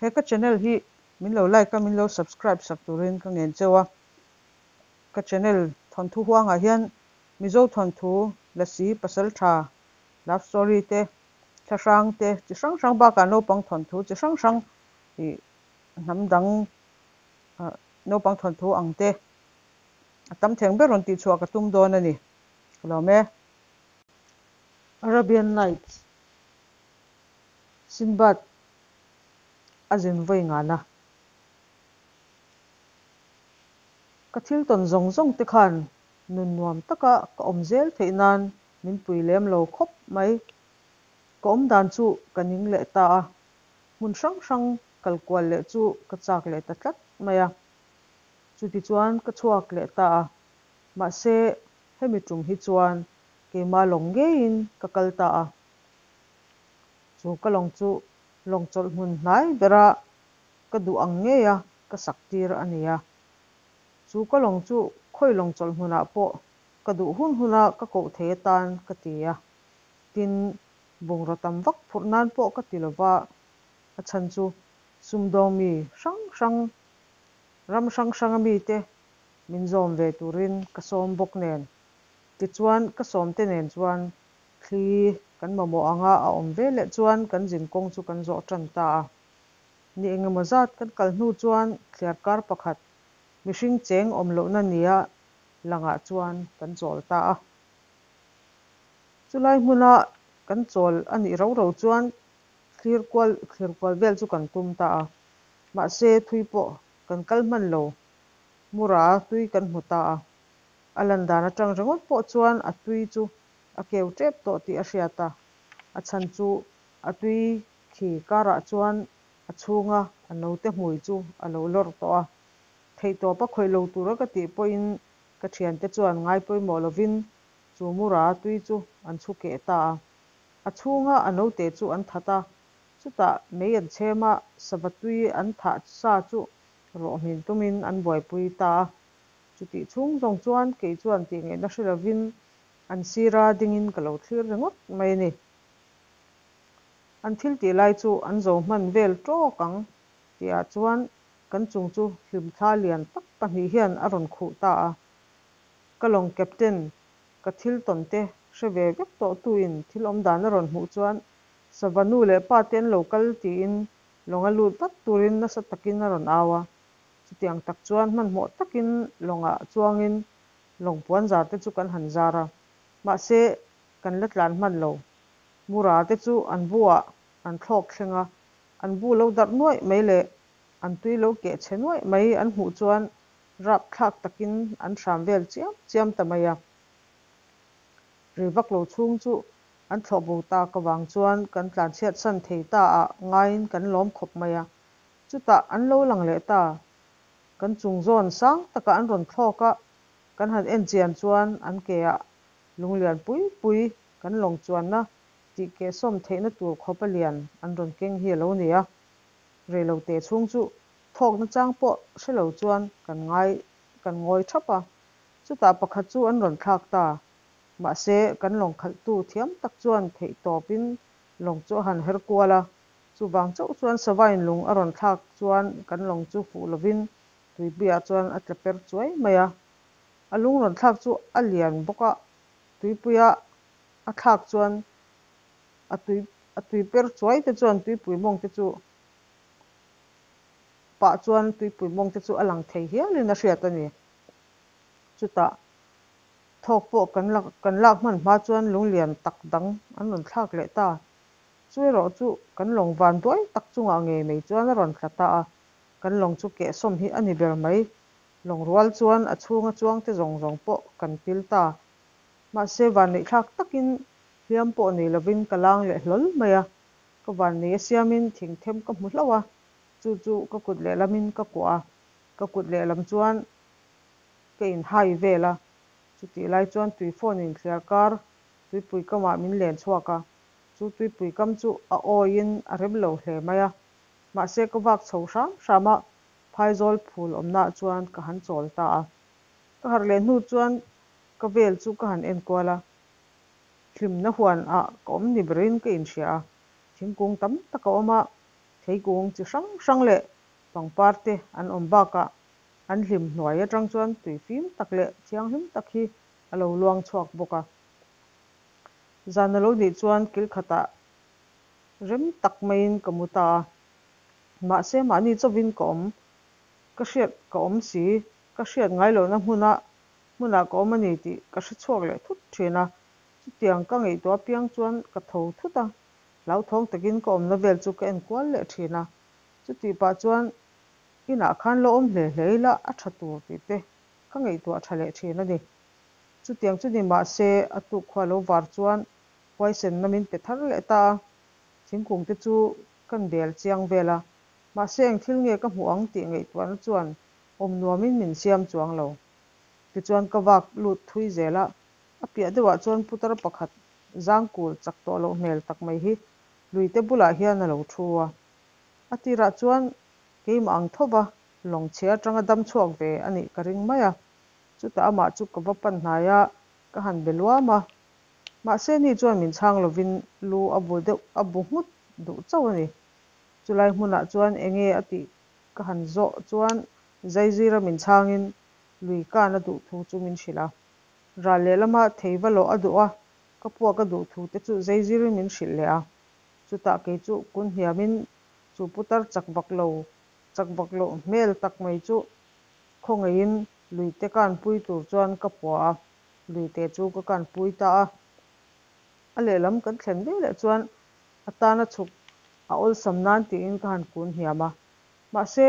He ka channel hi min lo like a, min lo subscribe sak turin ka ngen cheu a. Ka channel thawnthu huangah hian Mizo thawnthu, Lasi, Pasaltha, love story te, thlahrang te chi hrang hrang bakah naupang thawnthu chi hrang hrang ih hnam dang naupang thawnthu ang te a tam theng ber rawn tihchhuah ka tum dawn a ni. Ka lawm e. Arabian Nights, Sinbad a zin vawi ngana. Ka thil tawn zawng zawng te khan nun nuam taka ka awm zel theih nan min pui lem lo khawp mai. Ka awm dan chu ka ning leh ta a, hmun hrang hrang kal kual leh chu ka chak leh ta tlat mai a. Chutichuan ka chhuak leh ta a, mahse hemi tum hi chuan keimah lawng ngeiin ka kal ta a. Chu ka lawng chu lawng chawlh hmun hnai bera ka duh ang ngeia ka sak tir a ni a. Chu ka lawng chu khawi lawng chawlh hmunah pawh ka duh hun huna ka koh thei atan ka ti a. Tin, bungraw tam vak phurh nan pawh ka ti lova, a chhan chu sumdawng mi hrang hrang, ram hrang hranga mite min zawm ve turin ka sawm bawk nen. Tichuan, ka sawmte nen chuan thli kan mamawh anga a awm ve leh chuan kan zin kawng chu kan zawh tan ta a. Ni engemaw zat kan kal hnu chuan thliarkar pakhat mihring cheng awm lohna nia langah chuan kan chawl ta a. Chulai hmuna kan chawl a nih ro ro chuan thlir kual thlir kual vel chu kan tum ta a. Mahse thui pawh kan kal hman lo, mura tui kan hmu ta a. A lan dan atang ringawt pawh chuan a tui chu a keu tep tawh tih a hriat a. A chhan chu a tui khi karah chuan a chhunga a note hmui chu a lo lawr tawh a. Theihtawp a khawih lo tura ka tih pawhin ka thiante chuan ngai pawimawh lovin chu mura tui chu an chhu keh ta a. A chhunga a note chu an that a, chutah mei an chhem a, sava tui an thah sa chu rawh hmin tumin an buaipui ta a. Chutih chhung zawng chuan kei chuan tih ngaihna hre lovin an sira dingin ka lo thlir ringawt mai a ni. An thil tih lai chu an zo hman vel tawk ang tihah chuan kan chung chu hlimthla lian tak pahnih hian a rawn khuh ta a. Ka lawng captain, ka thil tawn te hre ve vek tawh tuin thil awm dan a rawn hmuh chuan sava nu leh pa te an lo kal tiin lawnga lut vat turin nasa takin a rawn au a. Chutiang tak chuan hmanhmawh takin lawngah chuangin lawng puan zar te chu kan han zar a, mahse kan la tlan hman lo. Mura te chu an bu ah an thlawk thleng a, an bu lo darh nuaih mai leh an tui lo keh chhe nuaih mai an hmuh chuan rapthlak takin an hram vel chiam chiam ta mai a. Rei vak lo chhung chu an thlawh bo tak avang chuan kan tlanchhiat san thei ta ah ngaiin kan lawm khawp mai a. Chutah an lo lang leh ta. Kan chung zawn sang takah an rawn thlawk a, kan han en chian chuan an ke ah lunglian pui pui kan lawng chuanna tih kehsawm theihna tur khawp a lian an rawn keng hi a lo ni a. Reilote chhung chu thawk nachang pawh hre lo chuan kan ngai kan ngawi thap a, chutah pakhat chu an rawn thlak ta. Mahse, kan lawng khalhtu thiam tak chuan theih tawpin lawng chu a han her kual a, chuvang chauh chuan savain lung a rawn thlak chuan kan lawng chu fuh lovin tuipuiah chuan a tla per chuai mai a. A lung rawn thlak chu a lian bawk a, tuipuia a thlak chuan a tui a tui per chuai te chuan tuipui mawng te chu pah chuan tuipui mawng te chu a lang thei hialin a hriat a ni. Chutah thawk pawh kan la kan lak hman hma chuan lunglian tak dang an rawn thlak leh ta. Chu erawh chu kan lawng van duai tak chungah ngei mai chuan a rawn tla ta a, kan lawng chu kehsawm hi a ni ber mai. Lawng rual chuan a chhunga chuangte zawng zawng pawh kan pil ta. Mahse vanneihthlak takin hliam pawh nei lovin ka lang leh hlawl mai a, ka vannei a siamin thingthem ka hmu hlauh a, chu chu ka kut lehlamin ka kuah a, ka kut lehlam chuan ka inhai vel a, chutih lai chuan tuifawn in thliar kar tuipui kamah min len chhuak a, chu tuipui kam chu a awiin a rem lo hle mai a, mahse ka vak chho hram hram a, phaizawl phul awmnaah chuan ka han chawl ta a, ka harh leh hnu chuan ka vel chu ka han enkual a, hlimna huan ah ka awm ni berin ka inhria a, thingkung tam tak a awm a, Theikung chi hrang hrang leh pangpar te an awm bakah an hlim hnuai atang chuan tui fim tak leh thianghlim tak hi a lo luang chhuak bawk a. Zan a lo nih chuan kil khatah rem tak maiin ka mu ta a. Mahse mahni chauhin ka awm ka hriat ka awm si, ka hriat ngai lohna hmuna hmunah ka awm a ni tih ka hre chhuak leh thut thin a. Chutiang ka ngaihtuah apiang chuan ka tho thut a, hlauthawng takin ka awmna vel chu ka en kual leh thin a. Chutih pah chuan inah khan la awm hle hle ila a tha tur tih te ka ngaihtuah tha leh thin a ni. Chutiang chu ni mahse a tuk khua lo var chuan huaisenna min pe thar leh ta a, thingkung te chu kan bel chiang vel a, mahse eng thil nge ka hmuh ang tih ngaihtuahna chuan awm nuamin min siam chuang lo. Tichuan ka vak lut thui zel a, a piah deuhah chuan putar pakhat zangkul chak tawh loh hmel tak mai hi luite bulah hian a lo thu a. A tirah chuan keimah ang tho va lawng chhe atanga dam chhuak ve a nih ka ring mai a. Chutah amah chu ka va pan hnai a, ka han be luam a. Mahse ni chuan min chhang lovin lu a bu deuh a bu nghut duh chauh a ni. Chulai hmunah chuan enge a tih ka han zawh chuan zaizira min chhangin lui kan a duh thu chu min hrilh a. Ral lehlama thei va lawh a duh a, ka puak a duh thu te chu zaizirin min hrilh leh a. Chutah kei chu kun hniamin chu putar chak vak lo, chak vak loh hmel tak mai chu khawngaihin luite kanpui tur chuan ka pua a, luite chu ka kanpui ta a. A lehlam kan thlen veleh chuan a tana chhuk a awlsam nan tiin ka han kun hniam a. Mahse,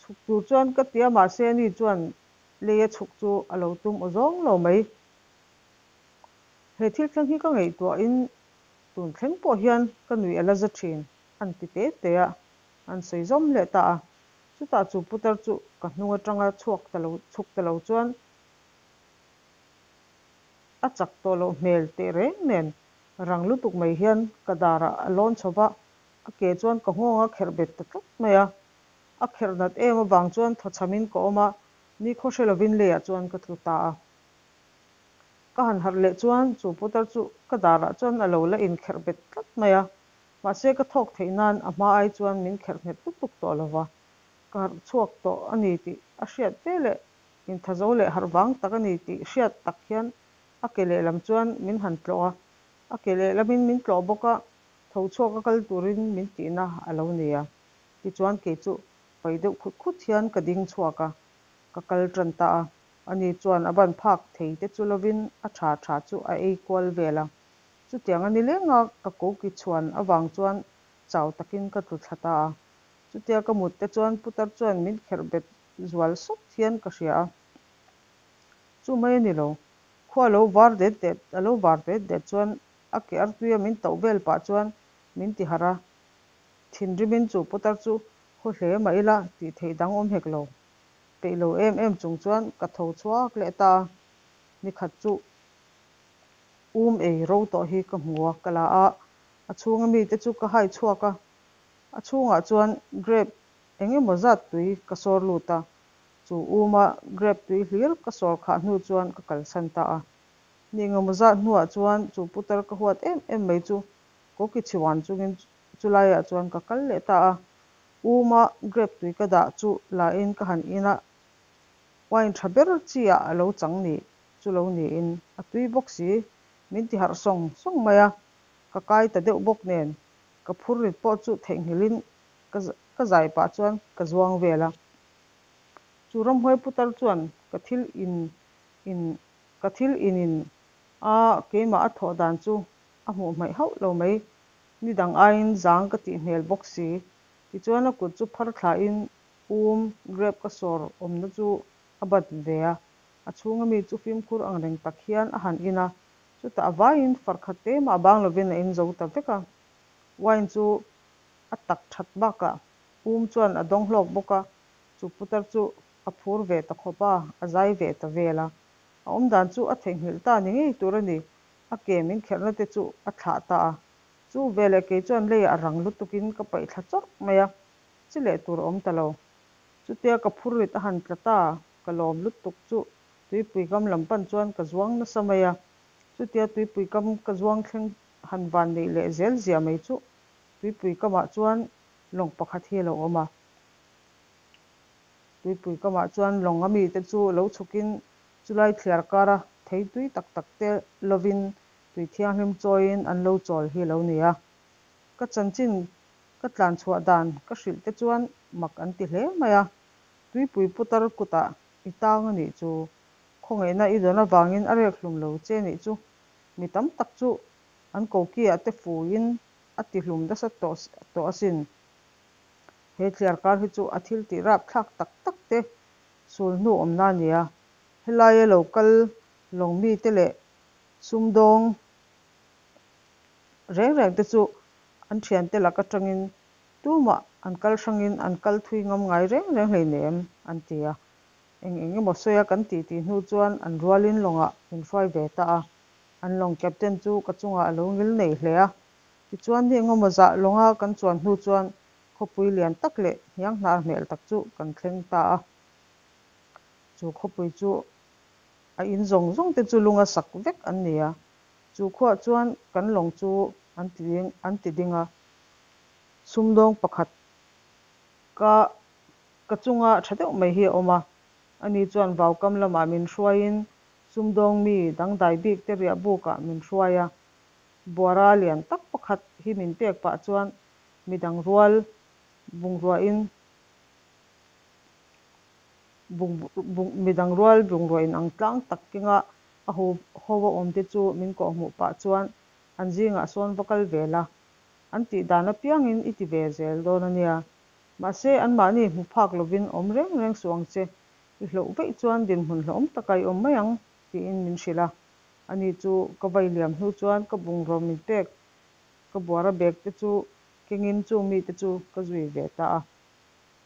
chhuk tur chuan ka ti a, mahse ani chuan leia chhuk chu a lo tum aw zawng lo mai. He thil thleng hi ka ngaihtuahin tun thleng pawh hian ka nuih a la za thin, an ti te te a, an sawi zawm leh ta a. Chutah chu putar chu ka hnung atanga chhuak ta lo, chhuk ta lo chuan a chak tawh loh hmel teh reng nen rang lutuk mai hian ka darah a lawn chho va, a ke chuan ka nghawng a kherh bet ta tlat mai a. A kherh nat em avang chuan thawchhamin ka awm a, nikhaw hre lovin leiah chuan ka tlu ta a. Ka han harh leh chuan chu putar chu ka darah chuan a lo la inkherh bet tlat mai a, mahse ka thawk theih nan a hma ai chuan min kherh nghet lutuk tawh lo va, ka harh chhuak tawh a ni tih a hriat veleh inthazo leh harh vang tak a ni tih hriat tak hian a ke lehlam chuan min han tlawh a, a ke lehlamin min tlawh bawk a, tho chhuak a kal turin min tihna a lo ni a. Tichuan kei chu fai deuh khut khut hian ka ding chhuak a, ka kal tan ta a. Ani chuan a ban phak thei te chu lovin a tha tha chu a ei kual vel a. Chutiang a ni leng a, ka koki chhuan avang chuan chau takin ka tlu thla ta a. Chutia ka mut te chuan putar chuan min kherh bet zual sawt hian ka hria a. Chu mai a ni lo, khua lo var det det, a lo var det det chuan a ke artuia min tauh vel pah chuan min ti harh a. Thinrimin chu putar chu haw hle mah ila tih theih dang awm hek lo. Peih lo em em chung chuan ka tho chhuak leh ta a, nikhat chu um ei ro tawh hi ka hmu a, ka la a, a chhunga mite chu ka hai chhuak a, a chhungah chuan grape eng emaw zat tui ka sawr lut a, chu uma grape tui hlir ka sawr khah hnu chuan ka kalsan ta a. Ni eng emaw zat hnuah chuan chu putar ka huat em em mai chu kokichhiuan chungin chulaiah chuan ka kal leh ta a. Uma grape tui ka dah chu la in ka han in a, wine tha ber chi ah a lo chang nih chu lo niin a tui bawk si, min ti harh sawng sawng mai a, ka kai ta deuh bawk nen ka phur rit pawh chu theihnghilh in ka ka zai pah chuan ka zuang vel a. Chu ramhuai putar chuan ka thil in in ka thil in in a keimah a thawh dan chu a hmuh hmaih hauh lo mai. Ni dang aiin zang ka tih hmel bawk si. Tichuan a kut chu phar thlain um grape ka sawr awmna chu a bat ve a, a chhunga mi chu fimkhur ang reng tak hian a han in a, chutah a vaiin far khat te mah bang lovin a in zo ta vek a. Wine chu a tak that bakah um chuan a dawng hlawk bawk a, chu putar chu a phur ve ta khawp a, a zai ve ta vel a. A awmdan chu a theihnghilh ta ni ngei tur a ni, a ke min kherhna te chu a thlah ta a. Chu veleh kei chuan leiah a rang lutukin ka paih thla chawrh mai a, chi leh tur a awm ta lo. Chutia ka phur rit a han tla ta, ka lawm lutuk chu tuipui kam lam pan chuan ka zuang nasa mai a. Chutia tuipui kam ka zuang thleng han van neih leh zel zia mai chu tuipui kamah chuan lawng pakhat hi a lo awm a. Tuipui kamah chuan lawng a mite chu lo chhukin chulai thliar kara thei tui tak tak te lovin tui thianghlim chawiin an lo chawl hi a lo ni a. Ka chanchin ka tlan chhuah dan ka hrilh te chuan mak an ti hle mai a. Tuipui putar kutah i tang a nih chu. Khawngaihna i dawn avangin a rek hlum lo che nih chu. Mi tam tak chu an koki ah te fuiin a ti hlum nasa tawh tawh asin. He thliarkar hi chu a thil tih rapthlak tak tak te sulhnu awmna a ni a. Helaia lo kal lawng mite leh sumdawng reng reng te chu an thiante lak atangin tumah an kal hrangin an kal thui ngam ngai reng reng hleinem an ti a. Eng eng emaw sawi a kan tih tih hnu chuan an rualin lawngah min hruai ve ta a. An lawng captain chu ka chungah a lo ngil nei hle a. Tichuan ni engemaw zah lawnga kan chuan hnu chuan khawpui lian tak leh hnianghnar hmel tak chu kan thleng ta a. Chu khawpui chu a in zawng zawng te chu lunga sak vek an ni a. Chu khuaah chuan kan lawng chu an ti an ti ding a. Sumdawng pakhat ka ka chunga tha deuh mai hi a awm a. Ani chuan vaukam lamah min hruaiin sumdawng mi dangdai bik te riah bukah min hruai a. Buara lian tak pakhat hi min pek pah chuan midang rual bungruain midang rual bungrua inang tlang tak kenga a ho ho a awm te chu min kawhhmuh pah chuan an zingah sawn va kal ve la, an tih dan apiangin i ti ve zel dawn a nia. Mahse, anmahni hmu phak lovin awm reng reng suh ang che, i hloh veih chuan dinhmun hlauhawm takah i awm mai ang, tiin min hrilh a. Ani chu ka vai liam hnu chuan ka bungraw min pek ka buara bag te chu kengin chung mite chu ka zui ve ta a.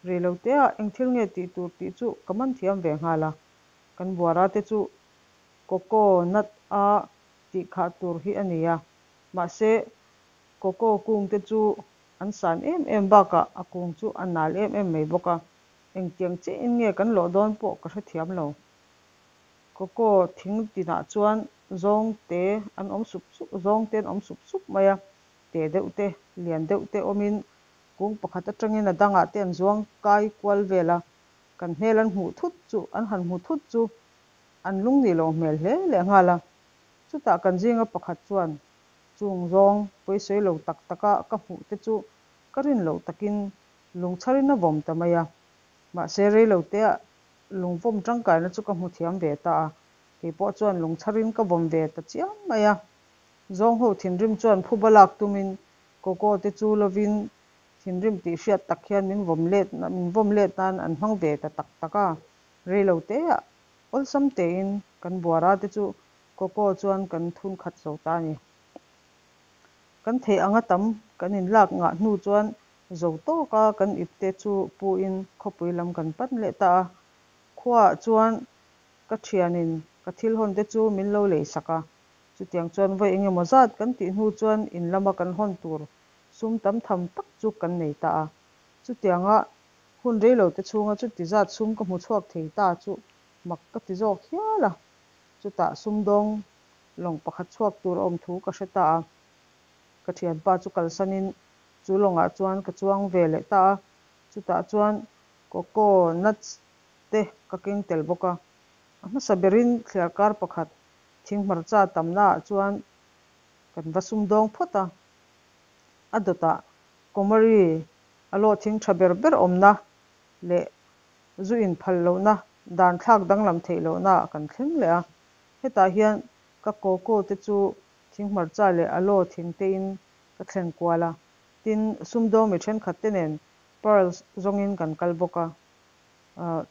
Reiloteah eng thil nge tih tur tih chu ka man thiam ve nghal a. Kan buara te chu coco nut a tih khah tur hi a ni a. Mahse, coco kung te chu an san em em bakah a kung chu a nal em em mai bawk a. Engtiang chiahin nge kan lawh dawn pawh ka hrethiam lo. Coco thing tinah chuan zawng te an awm sup sup zawng te an awm sup sup mai a, te deuh te, lian deuh te awmin kung pakhat atangin a dangah te an zuang kai kual vel a, kan hmel an hmuh thut chu an han hmu thut chu an lung nih loh hmel hle leh nghal a. Chutah kan zinga pakhat chuan chung zawng pawisawi lo tak taka ka hmuh te chu ka rin loh takin lungchharin a vawm ta mai a. Mahse reiloteah lungvawm tangkaina chu ka hmu thiam ve ta a, kei pawh chuan lungchharin ka vawm ve ta chiam mai a. Zawngho thinrim chuan phuba lak tumin Coco te chu lovin thinrim tih hriat tak hian min vawm let min vawm let nan an hmang ve ta tak tak a. Reiloteah awlsam tein kan buara te chu Coco chuan kan thun khat zo ta a ni. Kan theih anga tam kan inlak ngah hnu chuan zo tawka kan ipte chu puin khawpui lam kan pan leh ta a. Khuaah chuan ka thianin ka thil hawn te chu min lo lei sak a. Chutiang chuan vawi engemaw zat kan tih hnu chuan in lama kan hawn tur sum tam tham tak chu kan nei ta a. Chutianga hun reilote chhunga chuti zat sum ka hmu chhuak thei ta chu mak ka ti zawk hial a. Chutah sumdawng lawng pakhat chhuak tur a awm thu ka hre ta a. Ka thianpa chu kalsanin chu lawngah chuan ka chuang ve leh ta a. Chutah chuan coco nuts te ka keng tel bawk a. A hmasa berin thliarkar pakhat thinghmarcha tamnaah chuan kan va sumdawng phawt a. A dawtah Komari a lawh thing tha ber ber awmna leh zu inphal lohna dan thlak danglam theih lohnaah kan thleng leh a. Hetah hian ka coco te chu thinghmarcha leh aloe thing tein ka thlen kual a. Tin, sumdawng mi thenkhat te nen pearls zawngin kan kal bawk a.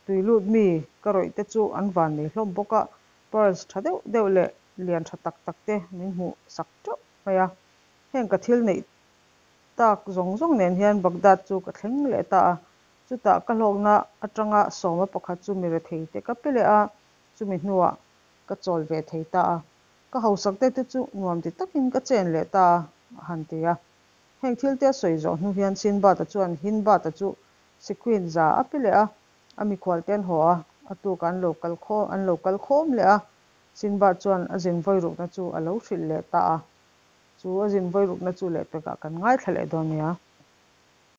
Tui lut mi ka rawih te chu an van nei hlawm bawk a, pearls tha deuh deuh leh lian tha tak tak te min hmuh sak teuh mai a. Heng ka thil neih tak zawng zawng nen hian Baghdad chu ka thleng leh ta a. Chutah ka hlawkna atanga sawma pakhat chu mi rethei te ka pe leh a, chumi hnuah ka chawl ve thei ta a. Ka hausak te te chu nuam ti takin ka chen leh ta a, a han ti a. Heng thil te a sawi zawh hnu hian Sinbad-a chuan Hindbad-a chu sequin za a pe leh a, a mikhual te an haw a, a tukah an lo kal khawm an lo kal khawm leh a. Sinbad chuan a zin vawirukna chu a lo hrilh leh ta a. Chu a zin vawirukna chu lehpekah kan ngaithla leh dawn nia.